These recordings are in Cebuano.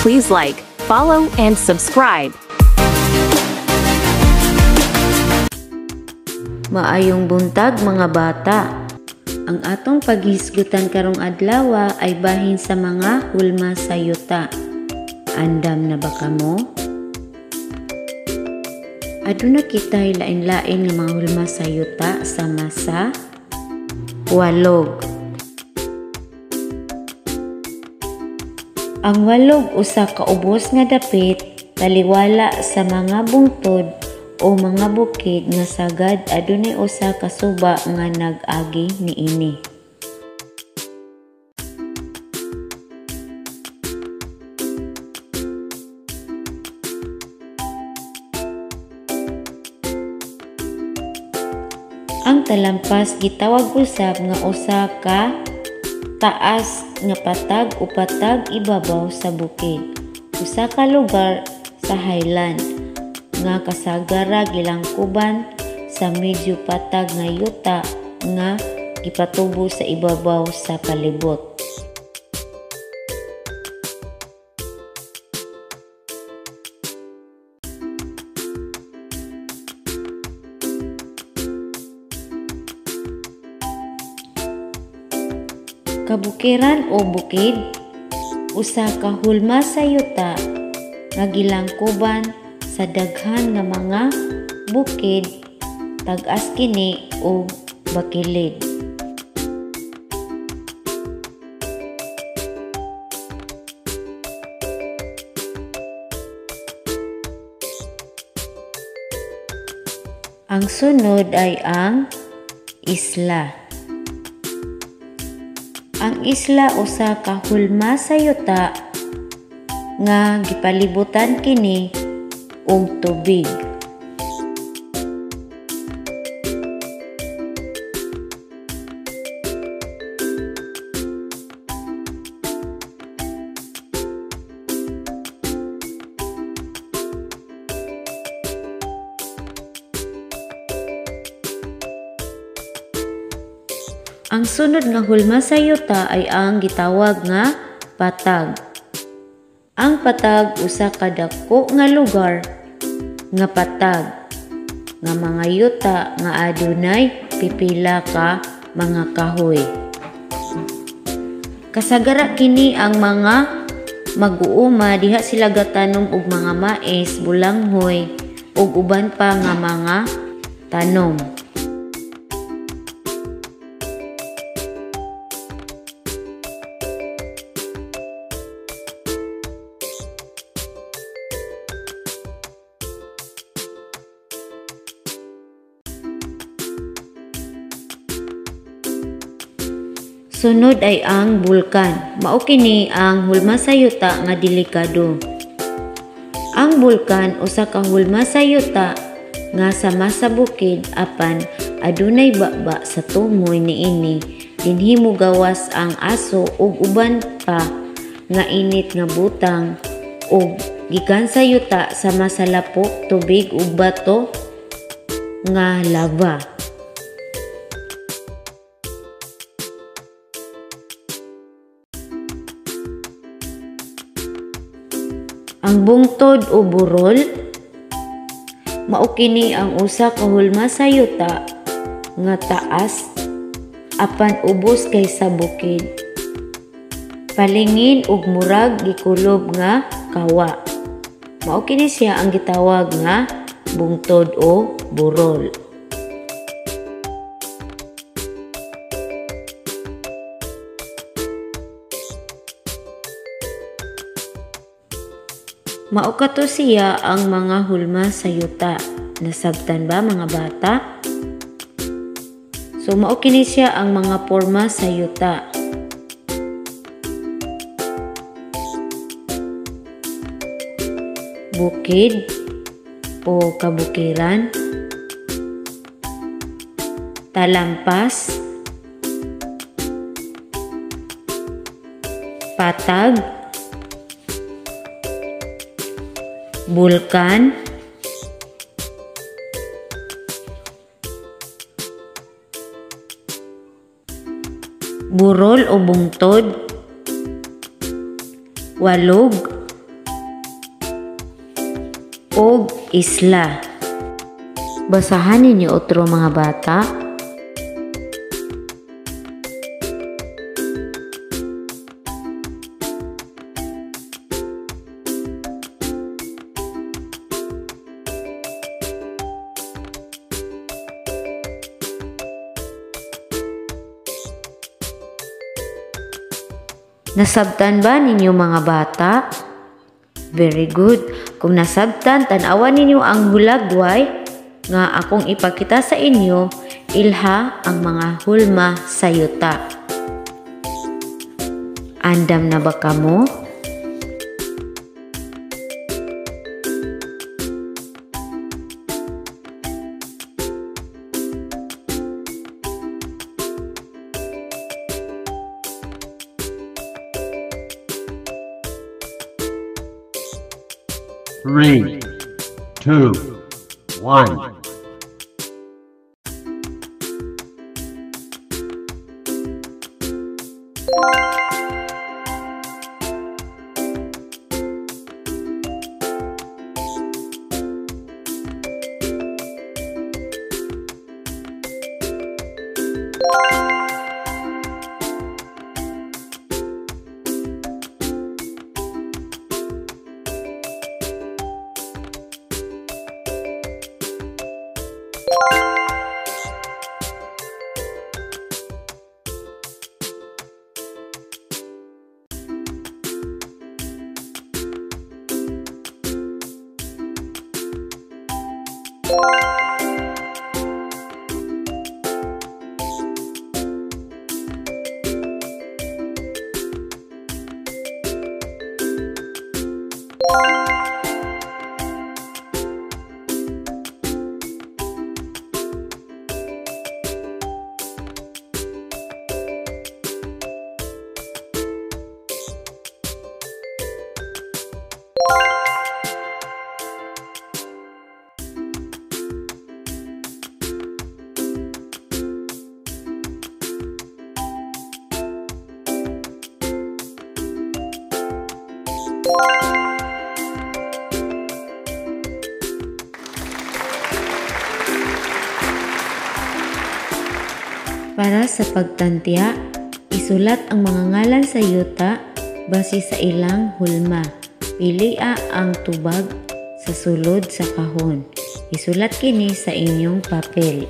Please like, follow, and subscribe. Maayong buntag, mga bata. Ang atong paghisgutan karong adlaw ay bahin sa mga hulma sa yuta. Andam na ba kamo? Aduna kitay lain-lain nga mga hulma sa yuta sama sa walog. Ang walog usa ka ubos nga dapit taliwala sa mga bungtod o mga bukid nga sagad adunay usa ka suba nga nag-agi niini. Ang talampas gitawag usab nga usa ka taas nga patag o patag ibabaw sa bukid, usa ka lugar sa highland nga kasagara gilangkuban sa medyo patag nga yuta nga gipatubo sa ibabaw sa palibot. Kabukiran o bukid, usa ka hulma sa yuta nga gilangkuban sa daghan nga mga bukid, tag-as kini og bakilid. Ang sunod ay ang isla. Ang isla usa ka hulma sa yuta nga gipalibutan kini og tubig. Ang sunod nga hulma sa yuta ay ang gitawag nga patag. Ang patag usa ka dako nga lugar nga patag nga mga yuta nga adunay pipila ka mga kahoy. Kasagara kini ang mga mag-uuma diha sila gatanom og mga mais, bulanghoy ug uban pa nga mga tanom. Sunod ay ang bulkan. Mao kini ang hulma sa yuta nga delikado. Ang bulkan usa ka hulma sa yuta nga sama sa bukid apan adunay baba sa tumoy niini dinhi mogawas ang aso ug uban pa nga init nga butang ug gikan sa yuta sama sa lapok, tubig ug bato nga lava. Ang bungtod o burol, mao kini ang usa ka hulma sa yuta nga taas apan ubos kaysa bukid. Palingin og murag gikulob nga kawa. Mao kini siya ang gitawag nga bungtod o burol. Mao kato siya ang mga hulma sa yuta. Nasabtan ba, mga bata? So mao kini siya ang mga porma sa yuta. Bukid o kabukiran, talampas, patag, bulkan, burol o bungtod, walog, isla. Basahan ninyo otro, mga bata. Nasabtan ba ninyo, mga bata? Very good. Kung nasabtan, tan-awan ninyo ang hulagway nga akong ipakita sa inyo, ilha ang mga hulma sa yuta. Andam na ba kamo? 3, 2, 1. Para sa pagtantya, isulat ang mga ngalan sa yuta base sa ilang hulma. Pilia ang tubag sa sulod sa kahon. Isulat kini sa inyong papel.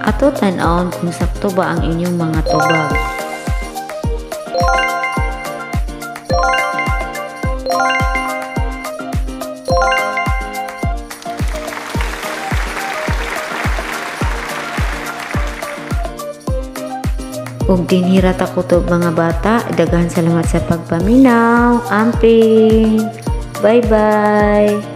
Ato tan-awon kung sakto ba ang inyong mga tubag. Ug dinhi ra ta kutob, mga bata, daghan salamat sa pagpaminaw. Amping. Bye bye.